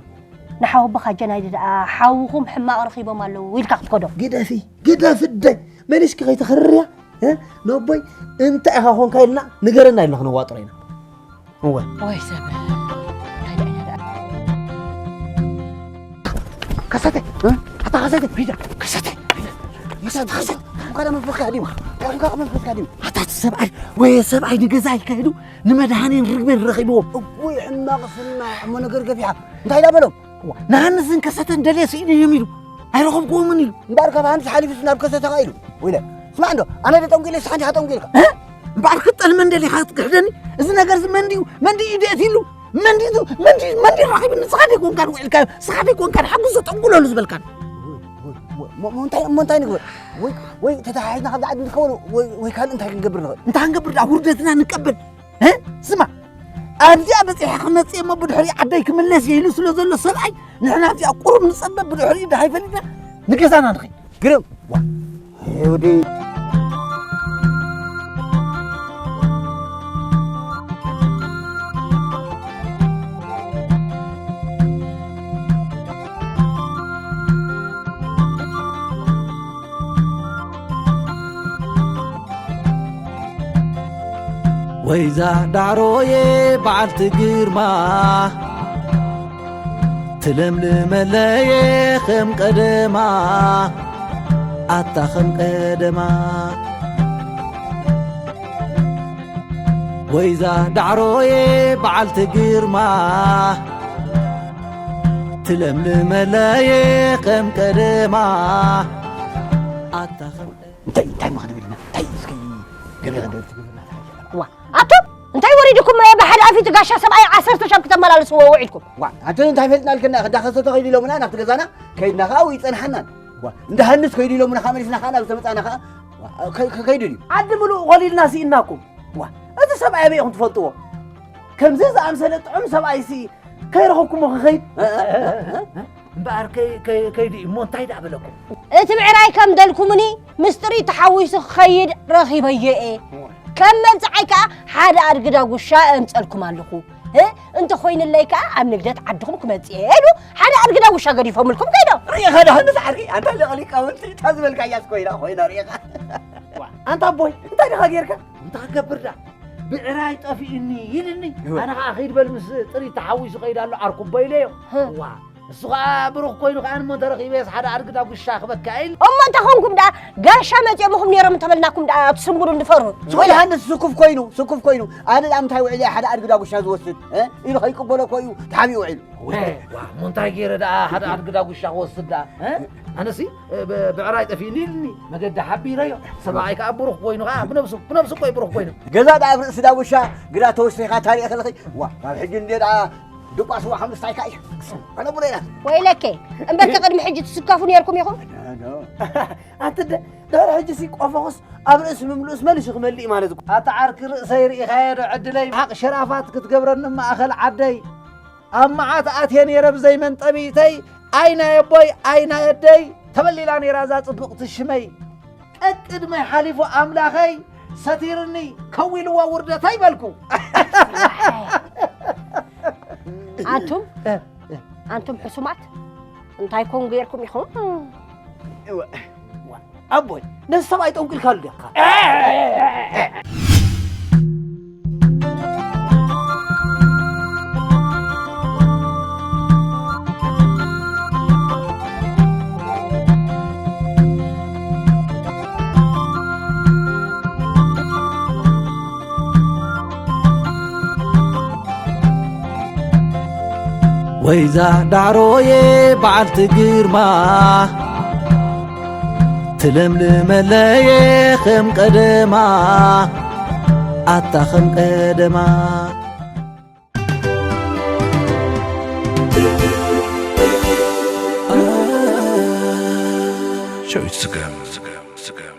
ንሓወቦኻ ጀናይዲ ደኣ ሓውኹም ሕማቕ ረኺቦም ኣለዉ ኢልካ ክትከዶ። ግደፊ፣ ግደፊ ኣደይ። መሊስኪ ከይተኽርርያ፣ እ? ነቦይ እንታይ ኢኻ ኾንካ ኢልና ንገረና ኢልና ክነዋጥሮ ኢና። እወ። ወይ ሰብ። እንታይ ደኣ ኢና ደኣ? ከሰተ፣ እ? ኣታ ከሰተ፣ ሂዳ፣ ከሰተ፣ ሂዳ። ከሰተ፣ ከሰተ። እንኳን መንፈስካ ሃዲሙ። እንኳን መንፈስካ ሃዲሙ። ኣታ እቲ ሰብኣይ፣ ወይ ሰብኣይ ንገዛ ኢልካ ሄዱ ንመድሃኔን ርግቤን ረኺብዎም። እውይ፣ ሕማቕ ስና፣ እሞ ነገር ገፊሓ። እንታይ ኢላ በሎም? እዋ፣ ንሃንስን ከሰተን ደልየ ስኢነ እዮም ኢሉ። ኣይረኸብክዎምን ኢሉ። እምበኣር ካብ ሃንስ ሓሊፉስ ናብ ከሰተ ኸኣ ኢሉ። ወይለ፣ ስማዕ እንዶ፣ ኣነ ዶ ጠንቁለ፣ ንስኻ እንዲኻ ጠንቁልካ። እ? እምበኣር ክትጠልመን ደሊኻ ክትክሕደኒ? እዚ ነገር እዚ መን ድዩ? መን ድዩ ኢዱ ኣእትዩሉ? መን ድዩ፣ መን ድዩ፣ መን ድዩ ረኺቡ? ንስኻ ደይኮንካ ውዒልካ፣ ንስኻ ደይኮንካ ሓጉሶ ጠንቁለሉ ዝበልካ። ወይ፣ ወይ፣ ወይ፣ ሞ-፣ ሞ-፣ እንታይ፣ ሞ-፣ እንታይ ንግበር? ወይ፣ ወይ ተተሓሒዝና ካብዛ ዓዲ ንከውን፣ ወይ፣ ወይ ካልእ እንታይ ክንገብር ንኽእል? እንታይ ክንገብር ደኣ? ውርደትና ንቀበል። እ? ስማ፣ ኣብዚኣ በጺሐ ክመጽእ እሞ ብድሕሪ ዓደይ ክምለስ እየ ኢሉ ስለ ዘሎ ሰብኣይ፣ ንሕና ኣብዚኣ ቁሩብ ንጸበ፣ ብድሕሪኡ ደሃይ ፈሊጥና ንገዛና ንኸይድ። ግርም። ዋ። ይሁዲ። ወይዛ ዳዕሮየ በዓልቲ ግርማ፣ ትለምልመለየ ከም ቀደማ፣ ኣታ ከም ቀደማ። ወይዛ ዳዕሮየ በዓልቲ ግርማ፣ ትለምልመለየ ከም ቀደማ፣ ኣታ ከም ቀደማ። እንታይ፣ እንታይ ምኽንብል ኢና? እንታይ እስኪ ገለ ክንደይ ትግብርና ትሓይሽ? ዋ፣ ኣቱም እንታይ ወሪድኩም? ብሓደ ኣፊት ጋሻ ሰብኣይ ዓሰርተ ሻብ ክተመላልስዎ ውዒድኩም። ዋ፣ ኣንተ እንታይ ፈልጥና ልክና፣ ክዳኸሰ ተኸይዱ ኢሎምና ናብቲ ገዛና ከይድና ኸዓ ይጸንሓናን። ዋ፣ እንዳሃንስ ከይዱ ኢሎምና ኸዓ መሊስና ኸዓ ናብ ዝተመጻና ኸዓ፣ ዋ፣ ከ-፣ ከ-፣ ከይዱ ድዩ? ዓዲ ምሉእ ኾሊልና ስኢናኩም። ዋ፣ እቲ ሰብኣይ ኣበይ ኢኹም ትፈልጥዎ? ከምዚ ዝኣምሰለ ጥዑም ሰብኣይሲ ከይረኸብኩሞ ክኸይድ? እ፣ እ፣ እ፣ እ፣ እ? እምበኣር ከይ-፣ ከይ-፣ ከይዱ እዩ እሞ እንታይ ደኣ በለኩም? እቲ ብዕራይ ከም ደልኩምኒ ምስጢሪ ተሓዊሱ ክኸይድ ረኺበዮ እየ። ከም መምጽዓይ ከኣ ሓደ ኣድጊ ዳጉሻ ኣምጸልኩም ኣለኹ። እ፣ እንተኾይንለይ ከኣ ኣብ ንግደት ዓድኹም ክመጽእ እየ ኢሉ ሓደ ኣድጊ ዳጉሻ ገዲፎምልኩም ከይዶም። ርኢኻ ደኣ ንስኻ ዓርኪ፣ ኣንታ ሊቀ ሊቃውንቲ እታ ዝበልካያስ ኮይና፣ ኮይና ርኢኻ። ዋ፣ ኣንታ ኣቦይ፣ እንታይ ዲኻ ጌርካ? እንታይ ክገብር ደኣ? ብዕራይ ጠፊኡኒ ኢልኒ። እወ። ኣነ ኸዓ ኸይድ በል ምስ ጥሪት ተሓዊሱ ኸይድ ኣሎ ዓርኩቦ ኢለዮ። ህ። ዋ፣ እሱ ኸዓ ብሩኽ ኮይኑ ኸዓ እሞ እንተረኺበስ ሓደ ኣድጊ ዳጉሻ ክበካ ኢል። እሞ እንታይ ኾንኩም ደኣ? ጋሻ መጺኦምኹም ነይሮም እንተበልናኩም ደኣ ትስንብዱ እንድፈርሁ። ወይ ሃንስ ስኩፍ ኮይኑ፣ ስኩፍ ኮይኑ። ኣነ ደኣ ምንታይ ውዒለ እየ ሓደ ኣድጊ ዳጉሻ ዝወስድ፣ እ? ኢሉ ኸይቅበሎ እኮ እዩ ተሓቢኡ ውዒሉ። ወይ፣ ዋ፣ እሞ እንታይ ገይረ ደኣ ሓደ ኣድጊ ዳጉሻ ክወስድ ደኣ፣ እ? ኣነሲ፣ እ፣ ብ-፣ ብዕራይ ጠፊእኒ ኢልኒ፣ መገዲ ሓቢረዮ። ሰብኣይ ከኣ ብሩኽ ኮይኑ ከኣ ብነብሱ፣ ብነብሱ እኮ እዩ ብሩኽ ኮይኑ። ገዛ ደኣ ኣብ ርእሲ ዳጉሻ ግዳ ተወሲኻ ታሪኽ ኣለኺ። ዋ፣ ካብ ሕጂ እንድየ ደኣ ድቋ ስዋ ሓሙስታይ ከኣ እዩ። ኣነ ቡሬና። ወይለከ፣ እምበርከ ቅድሚ ሕጂ ትስከፉ ነይርኩም ኢኹም? ኣንቲ ደ-፣ ድሕሪ ሕጂ ሲ ቆፎኽስ ኣብ ርእሲ ምምልኡስ መሊሱ ክመልእ እዩ ማለት እኮ። ኣታ ዓርኪ ርእሰይ ርኢኻዮ ዶ ዕድለይ? ሓቕ ሸራፋት ክትገብረኒ ማእኸል ዓደይ። ኣብ መዓት ኣትየ ነይረ ብዘይ መንጠቢተይ፣ ኣይ ናይ ኣቦይ፣ ኣይ ናይ ኣደይ፣ ተበሊላ ነይራ እዛ ጽብቕቲ ሽመይ። ቀቅድመይ ሓሊፉ ኣምላኸይ፣ ሰቲርኒ፣ ከዊልዋ ውርደተይ በልኩ። ኣንቱም፣ እ፣ እ። ኣንቱም ሕሱማት፣ እንታይ ኮን ጌርኩም ኢኹም? እወ፣ ዋ፣ ኣቦይ፣ ነዚ ሰብኣይ ጠንቂልካሉ ዲኻ? ወይዛ ዳዕሮየ በዓልቲ ግርማ፣ ትለምልመለየ ከም ቀደማ፣ ኣታ ከም ቀደማ። ሸዊት ስገም፣ ስገም፣ ስገም።